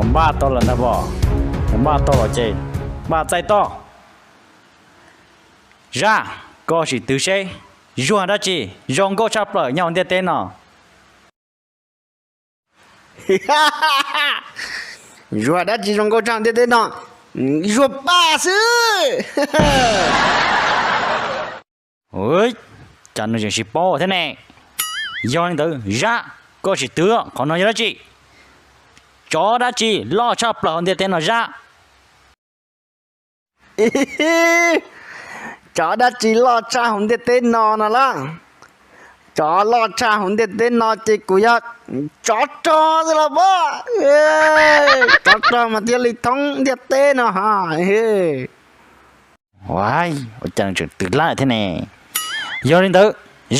Npaj tau lawm ntag pom. Npaj tau los ces npaj txaij toj. Zaj, koj sim twv seb, zuag dab tsi zoo nkauj tshaj plaws nyob hauv ntiaj teb no? Zuag dab tsi zoo nkauj tshaj ntiaj teb no? Zuag paj xwb. Cas nws tseem tsis paub thiab ne? Yog li ntawd Zaj, koj sim twv qhov no yog dab tsi? Tsov dab tsi loj tshaj plaws hauv ntiaj teb no Zaj? Tsov dab tsi loj tshaj hauv ntiaj teb no no las? Tsov loj tshaj hauv ntiaj teb no ces kuv yog tsov rog xwb los pob. Tsov rog mas thiaj li thoob ntiaj teb no ha. Ua cas nws tseem twv laj thiab ne? Yog li ntawd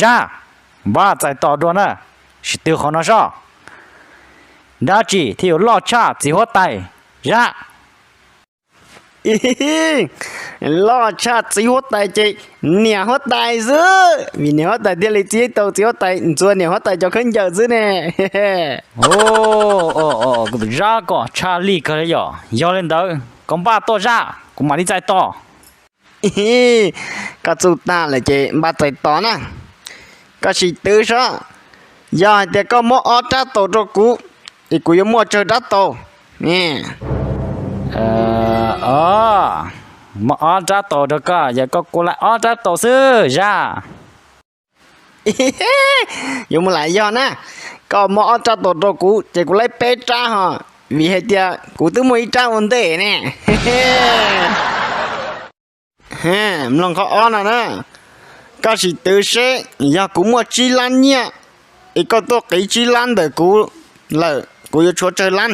Zaj, npaj txais tos dua na, sim twv qhov no soj. Dab tsi thiaj yuav loj tshaj txiv huab tais Zaj? Loj tshaj txiv huab tais ces niam huab tais xwb, vim niam huab tais thiaj li txib tau txiv huab tais ntxuav niam huab tais cov khaub ncaws xwb ne. Zaj, koj tshaj lij kawg li yom. Yog li ntawd koj npaj tuaj Zaj, kuv mam li txais tos. Koj txuj tag lawm ces npaj txais tos na. Koj sim twv soj, yog hais tias koj muab ob rab taus rau kuv, es kuv yuav muaj tsawg rab taus? Muab ob rab taus rau koj, yog koj kuv lawm ob rab taus xwb Zaj. Yuav mus lam yog na, koj muab ob rab taus rau kuv ces kuv laib peb rab ho, vim hais tias kuv twb muaj ib rab ua ntej ne. Mloog qhov ob no na, koj sim twv seb, yog kuv muaj tsib lab nyiaj, es koj tuaj qiv tsib lab ntawm kuv lawm, kuv yuav tshuav tsawg lab?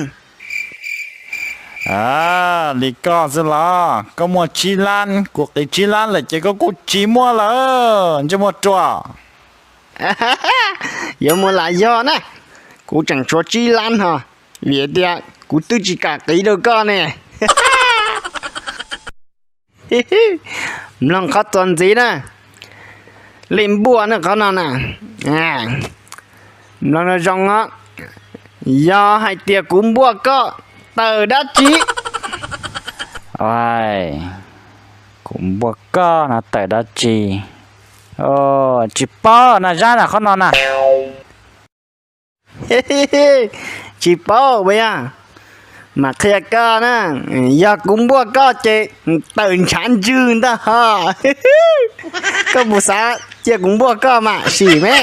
Li koj xwb los, koj muaj tsib lab, kuv qiv tsib lab lawm ces koj kuj tsis muaj lawm ntsej muag ruam. Yuav mus lam yog na, kuv tseem tshuav tsib lab ho, vim tias kuv twb tsis kam qiv rau koj ne. Mloog qhov txuas ntxiv na, li npuaj na qhov no na. Mloog zoo os, yog hais tias kuv npuaj koj tawm dab tsi? Kuv npuaj koj no tawm dab tsi? Tsis paub na Zaj na qhov no na. Tsis paub puas yog? Mas qhia koj na, yog kuv npuaj koj ces tawm ntshav ntswg ntag ho. Koj puas xav cia kuv npuaj koj mam sim me?